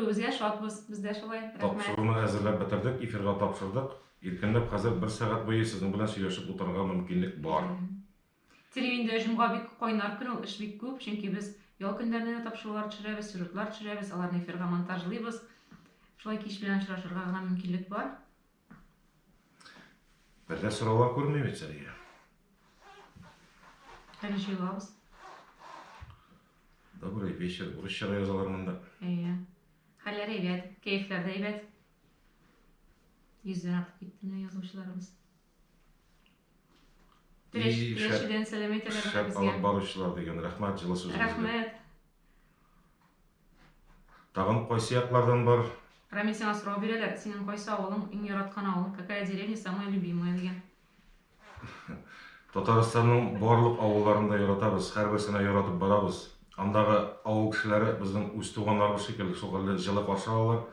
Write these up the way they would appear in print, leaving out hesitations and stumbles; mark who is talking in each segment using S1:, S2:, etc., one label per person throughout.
S1: Күрүебезгә шатбыз. Без дә шулай. Рәхмәт.
S2: Тапшыруны әзерләп бетердек, эфирга тапшырдык. Иркенләп хәзер бер сәгать буе сезнең белән сөйләшеп утырырга мөмкинлек бар.
S1: Телевидениедә җомга бик кайнар көн ул, эш бик күп, чөнки без ял көннәрендә дә тапшырулар төшерәбез, сюжетлар төшерәбез, аларны эфирга монтажлыйбыз. Шулай кич белән очрашырга гына мөмкинлек бар.
S2: Бер дә сораулар күренми бит, Сәрия.
S1: Әле җыелабыз.
S2: Добрый вечер. Урысча да язалар монда.
S1: Әйе. Хәлләр әйбәт, кәефләр дә әйбәт. Йөздән артып китте менә язучыларыбыз. Теләчедән сәлам әйтәләр
S2: безгә. Шәп алып баручылар дигән. Рәхмәт җылы сүзегезгә.
S1: Рәхмәт.
S2: Тагын кайсы яклардан бар?
S1: Рамил, сиңа сорау бирәләр. Синең кайсы авылың иң яраткан авыл? Какая деревня самая любимая дигән.
S2: Татарстанның барлык авылларын да яратабыз, һәрберсенә яратып барабыз. Андагы авыл кешеләре безнең үз туганнарыбыз шикелле, шул хәтле җылы каршы алалар.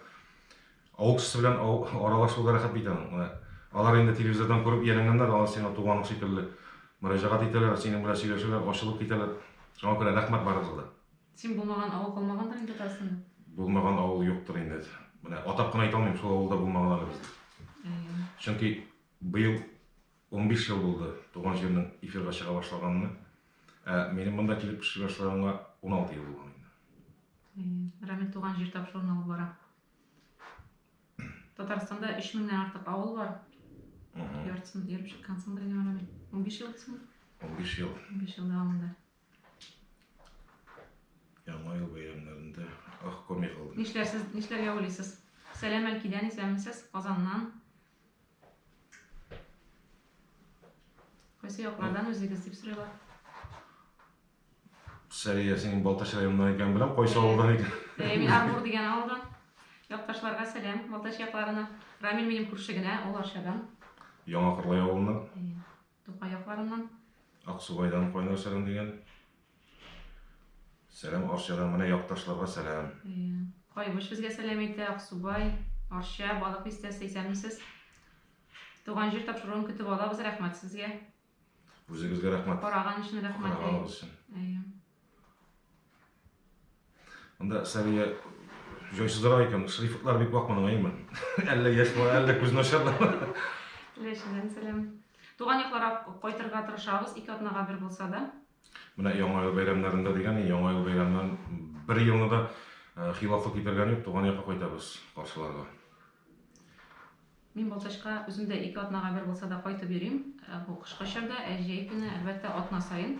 S2: Авыл кешесе белән аралашу да рәхәт бит аның. Менә алар инде телевизордан күреп ияләнгәннәр, алар сиңа туганың шикелле мөрәҗәгать итәләр, синең белән сөйләшәләр, ачылып китәләр. Шуңа күрә рәхмәт барыгызга да.
S1: Син булмаган авыл калмагандыр инде Татарстанда?
S2: Булмаган авыл юктыр инде. Менә атап кына әйтә алмыйм, шул авылда булмаган әле безнең.
S1: Әйе.
S2: Чөнки быел 15 ел булды туган җирнең эфирга чыга башлаганына. Ә минем монда килеп эшли башлаганга 16 ел булган инде.
S1: Әйе. Рамил туган җир тапшыруын алып бара. Татарстанда 3 меңнән артык авыл бар. Яртысын йөреп чыккансыңдыр инде, Рамил. 15 ел дисеңме?
S2: 15 ел.
S1: 15 ел дәвамында.
S2: Яңа ел бәйрәмнәрендә ах күрми калдым.
S1: Нишләрсез, нишләргә уйлыйсыз? Сәлам Әлкидән, исәнмесез, Казаннан. Кайсы яклардан үзегез дип сорыйлар.
S2: Сәрия, синең Балтач районыннан икәнен беләм, кайсы авылдан икән?
S1: Әйе, мин Арбур дигән авылдан. Якташларга сәлам, Балтач якларына. Рамил минем күрше генә, ул Арчадан.
S2: Яңа Кырлай авылыннан.
S1: Әйе. Тукай якларыннан.
S2: Аксубайдан кайнар сәлам дигән. Сәлам Арчадан, менә якташларга сәлам.
S1: Әйе. Кайбыч безгә сәлам әйтә, Аксубай, Арча, Балык Бистәсе, исәнмесез. Туган җир тапшыруын көтеп алабыз, рәхмәт сезгә.
S2: Үзегезгә рәхмәт.
S1: Караган өчен рәхмәт.
S2: Караганыгыз өчен.
S1: Әйе.
S2: Монда Сәрия җайсызрак икән, шрифтлар бик вак моның, әйеме? Әллә яшь бала, әллә күз начарлар.
S1: Теләчедән сәлам. Туган якларга кайтырга тырышабыз, ике атнага бер булса да.
S2: Менә Яңа ел бәйрәмнәрендә дигән, Яңа ел бәйрәменнән бер елны да э, хилафлык итәргә юк, туган якка кайтабыз каршыларга.
S1: Мин Балтачка үзем дә ике атнага бер булса да кайтып йөрим. Э, бу кышкы чорда, ә җәй көне, әлбәттә, атна саен.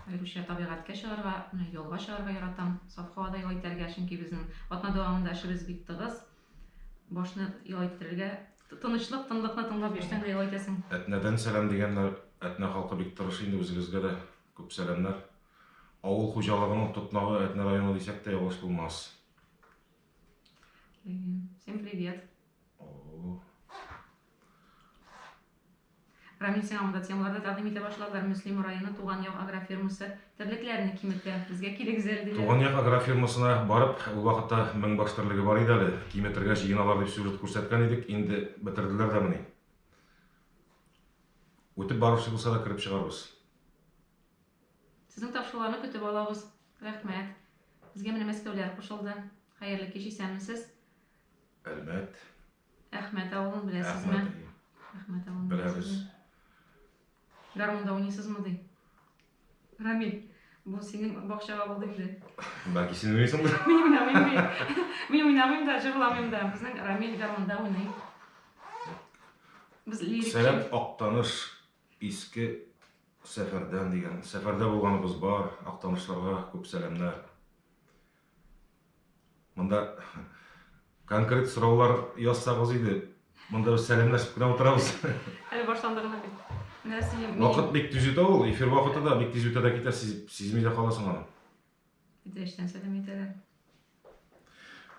S1: Аеруча табигатькә чыгарга, менә ялга чыгарга яратам. Саф һавада ял итәргә, чөнки безнең атна дәвамында эшебез бик тыгыз. Башны ял иттерергә, тынычлык, тынлыкны тыңлап йөрсәң дә ял итәсең.
S2: Әтнәдән сәлам дигәннәр. Әтнә халкы бик тырыш инде, үзегезгә дә күп сәламнәр. Авыл хуҗалыгының тотнагы Әтнә районы дисәк тә ялгыш булмас.
S1: Всем привет. Рамил, сиңа монда темалар да тәкъдим итә башладылар. Мөслим районы Туган як агрофирмасы терлекләрне киметә. Безгә килегез әле, диләр.
S2: Туган як агрофирмасына барып, ул вакытта 1000 баш терлеге бар иде әле, киметергә җыеналар дип сюжет күрсәткән идек, инде бетерделәр дә мени. Үтеп баручы булса да кереп чыгарбыз.
S1: Сезнең тапшыруларны көтеп алабыз. Рәхмәт. Безгә менә мәскәүләр кушылды. Хәерле кич, исәнмесез.
S2: Әлмәт.
S1: Әхмәт авылын беләсезме? Әхмәт авылын
S2: беләбез.
S1: Гармунда уйныйсызмы ди? Рамил, бу синең бакчага булды инде.
S2: Бәлки син уйныйсыңдыр?
S1: Мин уйнамыйм бит. Мин уйнамыйм да, җырламыйм да. Безнең Рамил гармунда уйный. Без лирик.
S2: Сәлам Актаныш Иске Сәфәрдән дигән. Сәфәрдә булганыбыз бар. Актанышларга күп сәламнәр. Монда конкрет сораулар язсагыз иде. Монда без сәламләшеп кенә утырабыз.
S1: Әле башланды гына бит. Менә син
S2: Вакыт бик тиз үтә ул, эфир вакыты да бик тиз үтә дә китә, сизми дә каласың аны.
S1: Питрәчтән сәлам әйтәләр.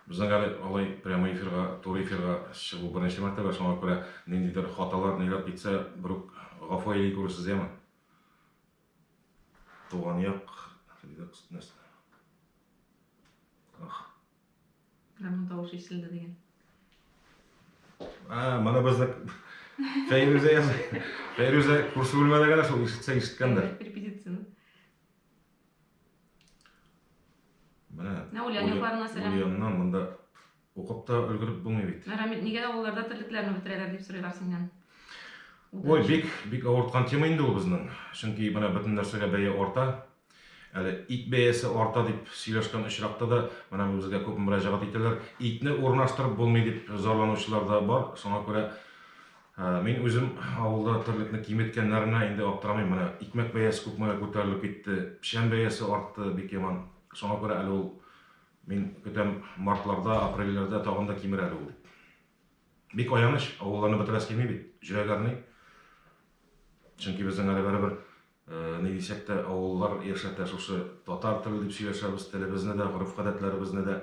S2: Безнең әле алай прямой эфирга, туры эфирга чыгу беренче мәртәбә, шуңа күрә ниндидер хаталар, ниләр китсә, берүк гафу әйли күрерсез, яме. Туган як, нәрсә? Ах.
S1: Гармун тавышы ишетелде дигән.
S2: А, моны безне Фәйрүзә яза. Фәйрүзә күрше бүлмәдә генә шул ишетсә ишеткәндер.
S1: Репетицияне.
S2: Менә.
S1: Менә Ульян якларына сәлам.
S2: Ульяннан монда. Укып та өлгереп булмый бит.
S1: Рамил, нигә авылларда терлекләрне бетерәләр дип сорыйлар синнән?
S2: Ой, бик, бик авырткан тема инде ул безнең. Чөнки менә бөтен нәрсәгә бәя арта. Әле ит бәясе арта дип сөйләшкән очракта да, менә безгә күп мөрәҗәгать итәләр. Итне урнаштырып булмый дип зарланучылар да бар. Шуңа күрә мин үзем авылда терлекне киметкәннәренә инде аптырамыйм. Менә икмәк бәясе күпмегә күтәрелеп китте, печән бәясе артты бик яман. Шуңа күрә әле ул Мин көтәм, мартларда, апрельләрдә тагын да кимер әле ул дип. Бик аяныч, авылларны бетерәсе килми бит, йөрәк әрни. Чөнки безнең әле барыбер, ни дисәк тә, авыллар яшәтә шушы татар теле дип сөйләшәбез, телебезне дә, гореф-гадәтләребезне дә.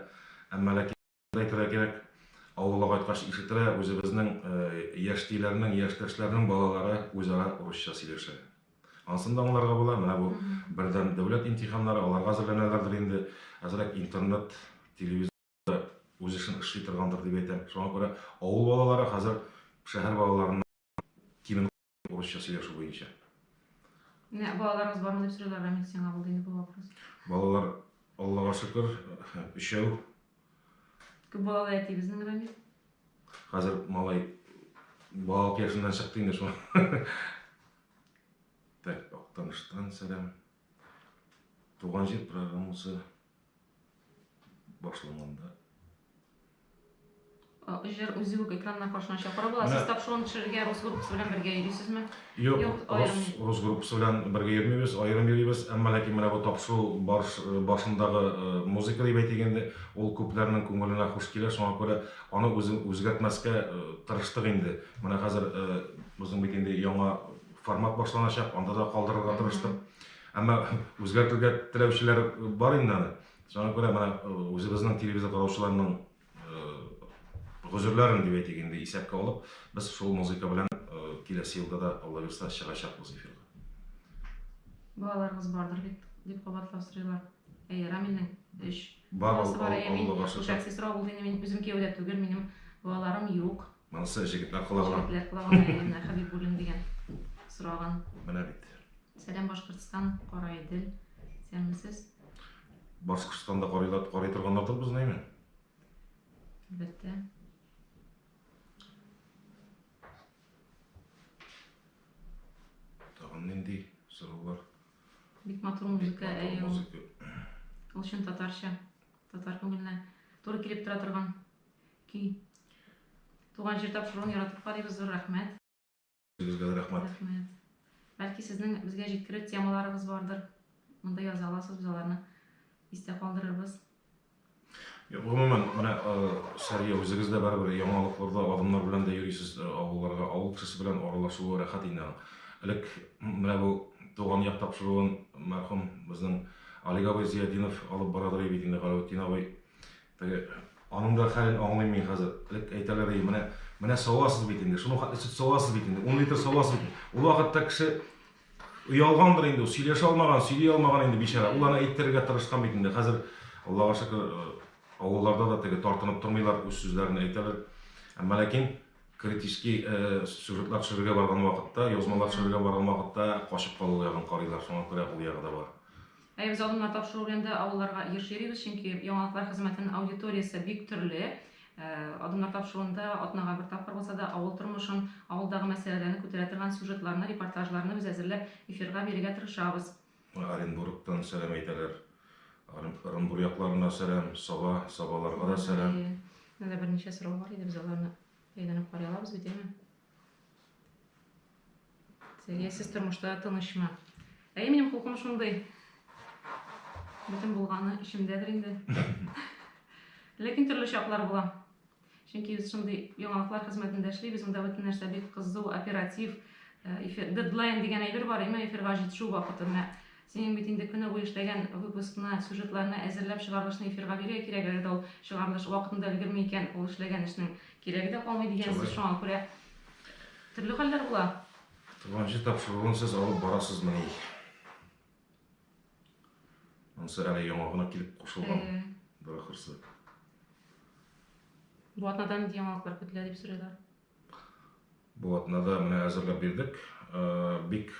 S2: Әмма ләкин әйтергә кирәк, авылга кайткач ишетелә, үзебезнең яшьтиләрнең, яшьтәшләрнең балалары үзара урысча сөйләшә. Ансын да аңларга була. Менә бу бердәм дәүләт имтиханнары, аларга әзерләнәләрдер инде. Әзрәк интернет, телевизор да үз эшен эшли торгандыр дип әйтәм. Шуңа күрә авыл балалары хәзер шәһәр балаларыннан кимен урысча сөйләшү буенча.
S1: Менә балаларыгыз бармы дип сорыйлар, Рамил, сиңа булды инде бу вопрос.
S2: Балалар, Аллага шөкер, өчәү.
S1: Күп балалы әти безнең Рамил.
S2: Хәзер малай балалык яшеннән чыкты инде шуңа. Так, Актаныштан сәлам. Туган җир программасы башланганда.
S1: Җыр үзе үк экраннар каршына чакырып була. Сез тапшыруын төшерергә рус группасы белән бергә йөрисезме?
S2: Юк, рус, рус группасы белән бергә йөрмибез, аерым йөрибез. Әмма ләкин менә бу тапшыру баш, башындагы музыка дип әйтик инде, ул күпләрнең күңеленә хуш килә. Шуңа күрә аны үзе үзгәртмәскә тырыштык инде. Менә хәзер безнең бит инде яңа формат башланачак, анда да калдырырга тырыштык. Әмма үзгәртергә теләүчеләр бар инде аны. Шуңа күрә менә үзебезнең телевизор караучыларның гозерләрен дип әйтик инде исәпкә алып, без шул музыка белән киләсе елда да Алла бирса чыгачакбыз эфирга.
S1: Балаларыгыз бардыр бит, дип кабатлап сорыйлар. Әйе, Рамилнең өч
S2: Бар,
S1: баласы бар. Әйе, мин
S2: Аллага шөкер.
S1: шәхси сорау булды инде, мин үзем кияүдә түгел, минем балаларым юк.
S2: Монысы җегетләр колагына.
S1: Җегетләр колагына, әйе, менә Хәбибуллин дигән сораган.
S2: Менә бит.
S1: Сәлам Башкортстан, Караидел. Исәнмесез.
S2: Башкортстанда карыйлар, карый торганнардыр безне, әйме?
S1: Әлбәттә.
S2: Тагын нинди сораулар?
S1: Бик матур музыка, әйе ул. Ул чын татарча, татар күңеленә туры килеп тора торган көй. Туган җир тапшыруын яратып карыйбыз, зур рәхмәт.
S2: Сезгә дә рәхмәт.
S1: Рәхмәт. Бәлки сезнең безгә җиткерер темаларыгыз бардыр. Монда яза аласыз, без аларны истә калдырырбыз.
S2: Юк, гомумән, менә Сәрия, үзегез дә барыбер яңалыкларда адымнар белән дә йөрисез авылларга. Авыл кешесе белән аралашуы рәхәт инде аның. Элек менә бу Туган як тапшыруын мәрхүм безнең Алик абый Зиятдинов алып барадыр бит инде, Галәветдин абый. Теге аның да хәлен аңлыйм мин хәзер. Элек әйтәләр иде, менә менә савасыз бит инде, шуның хәтле сөт савасыз бит инде, 10 литр савасыз бит. Ул вакытта кеше оялгандыр инде, сөйләшә алмаган, сөйли алмаган инде бичара. Ул аны әйттерергә тырышкан бит инде. Хәзер Аллага шөкер, авылларда да теге тартынып тормыйлар, үз сүзләрен әйтәләр. Әмма ләкин критический сюжетлар төшерергә барган вакытта, язмалар төшерергә барган вакытта качып калу ягын карыйлар. Шуңа күрә ул ягы да бар.
S1: Әйе, без Адымнар тапшыруы белән дә авылларга еш йөрибез, чөнки яңалыклар хезмәтенең аудиториясе бик төрле. Адымнар тапшыруында атнага бер тапкыр булса да авыл тормышын, авылдагы мәсьәләләрне күтәрә торган сюжетларны, репортажларны без әзерләп эфирга бирергә тырышабыз.
S2: Оренбургтан сәлам әйтәләр. Ырынбур якларына сәлам, Саба, Сабаларга да сәлам.
S1: Әйе. Менә берничә сорау бар иде, без аларны әйләнеп карый алабыз бит, әйеме? Сергей, сез тормышта тынычмы? Әйе, минем холкым шундый. Бөтен булганы эчемдәдер инде. Ләкин төрле чаклар була. Чөнки без шундый яңалыклар хезмәтендә эшлибез, монда бөтен нәрсә бик кызу, оператив. Эфир, дедлайн дигән әйбер бар, әмма эфирга җитешү вакыты. Менә синең бит инде көне буе эшләгән выпускны, сюжетларны әзерләп чыгарылышны эфирга бирергә кирәк. Әгәр дә ул чыгарылыш вакытында өлгерми икән, ул эшләгән эшнең кирәге дә калмый дигән сүз. Шуңа күрә төрле хәлләр була.
S2: Туган җир тапшыруын сез алып барасызмыни? Монысы әле яңа гына килеп кушылган бер ахырсы.
S1: Бу атнада нинди яңалыклар көтелә дип сорыйлар.
S2: Бу атнада менә әзерләп бирдек. Бик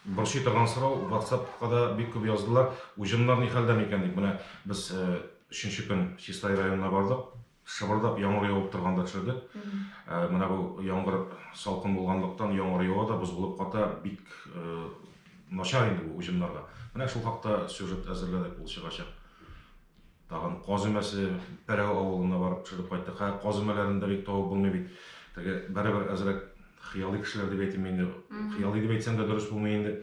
S2: борчый торган сорау, WhatsApp-ка да бик күп яздылар. Уҗымнар ни хәлдә микән дип. Менә без өченче көн Чистай районына бардык. Шыбырдап яңгыр явып торганда төшердек. Менә бу яңгыр салкын булганлыктан яңгыр ява да боз булып ката, бик начар инде бу уҗымнарга. Менә шул хакта сюжет әзерләдек, ул чыгачак. Тагын каз өмәсе, Пәрәү авылына барып төшереп кайттык. Хәер, каз өмәләрен дә бик табып булмый бит. Теге барыбер әзрәк хыялый кешеләр дип әйтим инде. Хыялый дип әйтсәм дә дөрес булмый инде.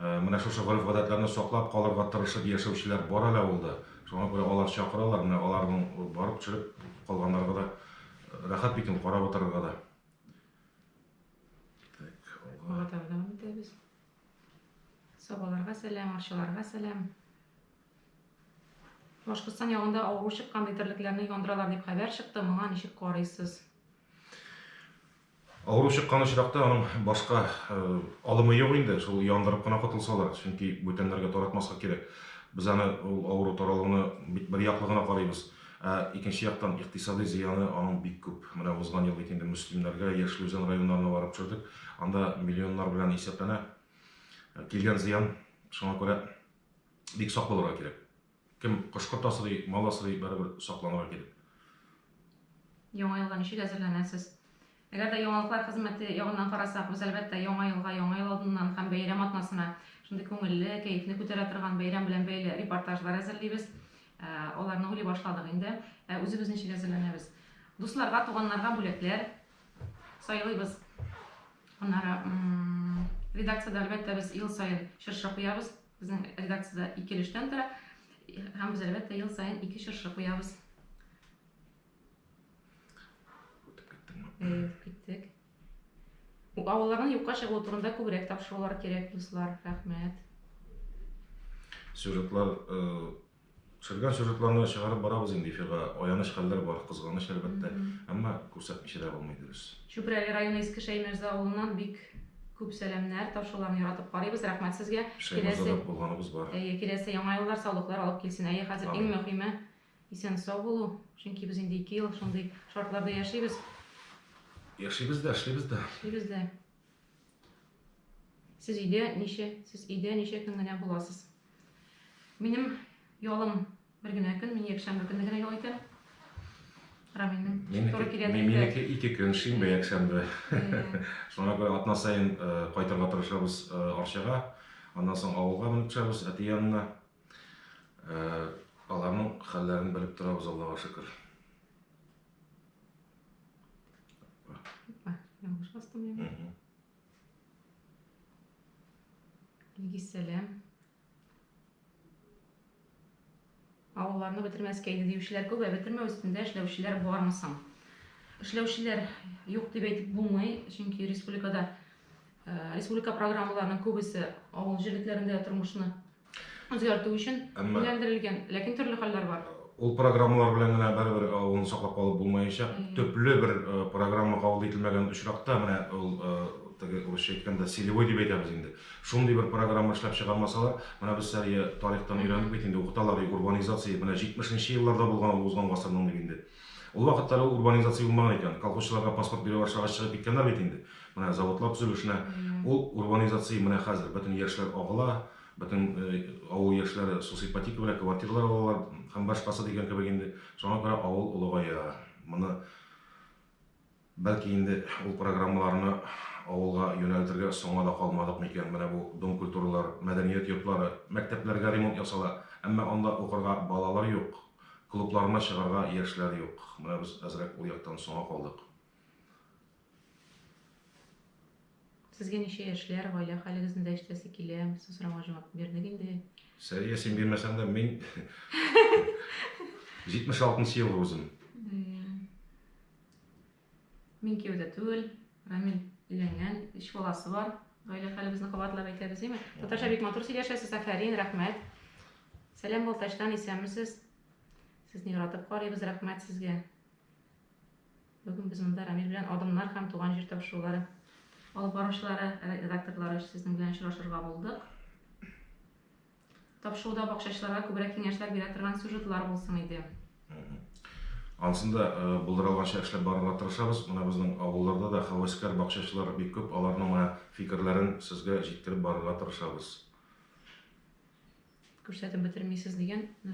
S2: Менә шушы гореф-гадәтләрне саклап калырга тырышып яшәүчеләр бар әле авылда. Шуңа күрә алар чакыралар, менә аларның барып төшереп калганнарга да рәхәт бит ул карап утырырга да.
S1: Так, алга. Алга таба дәвам итәбез. Сабаларга сәлам, арчаларга сәлам. Башкортстан ягында авыру чыккан ди, терлекләрне яндыралар дип хәбәр чыкты. Моңа ничек карыйсыз?
S2: Авыру чыккан очракта аның башка алымы юк инде, шул яндырып кына котылсалар, чөнки бүтәннәргә таратмаска кирәк. Без аны ул авыру таралуны бит бер яклы гына карыйбыз. Ә икенче яктан икътисадый зыяны аның бик күп. Менә узган ел бит инде Мөслимнәргә, Яшел Үзән районнарына барып төшердек. Анда миллионнар белән исәпләнә килгән зыян. Шуңа күрә бик сак булырга кирәк. Кем кош-корт асрый, мал асрый, барыбер сакланырга кирәк.
S1: Яңа елга ничек әзерләнәсез? Әгәр дә яңалыклар хезмәте ягыннан карасак, без әлбәттә Яңа елга, Яңа ел алдыннан һәм бәйрәм атнасына шундый күңелле, кәефне күтәрә торган бәйрәм белән бәйле репортажлар әзерлибез. Аларны уйлый башладык инде. Ә үзебез ничек әзерләнәбез? Дусларга, туганнарга бүләкләр сайлыйбыз. Аннары редакциядә әлбәттә без ел саен чыршы куябыз. Безнең редакциядә ике өлештән тора. Һәм без әлбәттә ел саен ике чыршы куябыз.
S2: Үтеп киттеңме?
S1: Әйе, үтеп киттек. Авылларның юкка чыгуы турында күбрәк тапшырулар кирәк, дуслар. Рәхмәт.
S2: Сюжетлар Төшергән сюжетларны чыгарып барабыз инде эфирга. Аяныч хәлләр бар, кызганыч, әлбәттә. Әмма күрсәтмичә дә булмый, дөрес.
S1: Чүпрәле районы Иске Шәймерза авылыннан бик күп сәламнәр, тапшыруларны яратып карыйбыз. Рәхмәт сезгә.
S2: Шәймерзада булганыбыз бар.
S1: Әйе, киләсе яңа еллар саулыклар алып килсен. Әйе, хәзер иң мөһиме исән-сау булу. Чөнки без инде ике ел шундый шартларда яшибез.
S2: Яшибез дә, эшлибез дә.
S1: Эшлибез дә. Сез өйдә ничә, сез өйдә ничә көн генә буласыз? Минем ялым бер генә көн, мин якшәмбе көнне генә ял итәм. Рамилнең туры килә
S2: инде. Минеке ике көн, шимбә, якшәмбе. Шуңа күрә атна саен кайтырга тырышабыз Арчага. Аннан соң авылга менеп төшәбез, әти янына. Аларның хәлләрен белеп торабыз, Аллага шөкер.
S1: Опа, ялгыш бастым мин. Илгиз сәлам. Авылларны бетермәскә иде диючеләр күп, ә бетермәү өстендә эшләүчеләр бармы соң? Эшләүчеләр юк дип әйтеп булмый, чөнки республикада э, республика программаларының күбесе авыл җирлекләрендә тормышны үзгәртү өчен юнәлдерелгән, ләкин төрле хәлләр бар.
S2: Ул программалар белән генә барыбер авылны саклап калып булмаячак. Төпле бер э, программа кабул ителмәгән очракта, менә ул э, теге урысча әйткәндә целевой дип әйтәбез инде. Шундый бер программа эшләп чыгармасалар, менә без Сәрия тарихтан өйрәндек бит инде, укыталар урбанизация, менә 70 нче елларда булган ул узган гасырның дип инде. Ул вакытта әле ул урбанизация булмаган икән. Колхозчыларга паспорт бирә башлагач чыгып киткәннәр бит инде. Менә заводлар төзелешенә. Ул урбанизация менә хәзер бөтен яшьләр агыла, бөтен авыл яшьләре сосипотека белән квартиралар алалар һәм башкасы дигән кебек инде. Шуңа күрә авыл олыгая. Моны бәлки инде ул программаларны авылга юнәлтергә соңга да калмадык микән? Менә бу дом культуралар, мәдәният йортлары, мәктәпләргә ремонт ясала, әмма анда укырга балалар юк, клубларына чыгарга яшьләр юк. Менә без әзрәк ул яктан соңга калдык.
S1: Сезгә ничә яшьләр, гаилә хәлегезне дә ишетәсе килә. Без бу сорауга җавап бирдек инде.
S2: Сәрия, син бирмәсәң дә, мин 76 нчы елгы үзем.
S1: Мин кияүдә түгел. Рамил өйләнгән, өч баласы бар. Гаилә хәлебезне кабатлап әйтәбез, әйме? Татарча бик матур сөйләшәсез, афәрин, рәхмәт. Сәлам Балтачтан, исәнмесез. Сезне яратып карыйбыз, рәхмәт сезгә. Бүген без монда Рамил белән Адымнар һәм Туган җир тапшырулары алып баручылары, редакторлары сезнең белән очрашырга булдык. Тапшыруда бакчачыларга күбрәк киңәшләр бирә торган сюжетлар булсын иде.
S2: Ансын да э, булдыра алганча эшләп барырга тырышабыз. Менә безнең авылларда да һәвәскәр бакчачылар бик күп. Аларның менә фикерләрен сезгә җиткереп барырга тырышабыз.
S1: Күрсәтеп бетермисез дигән.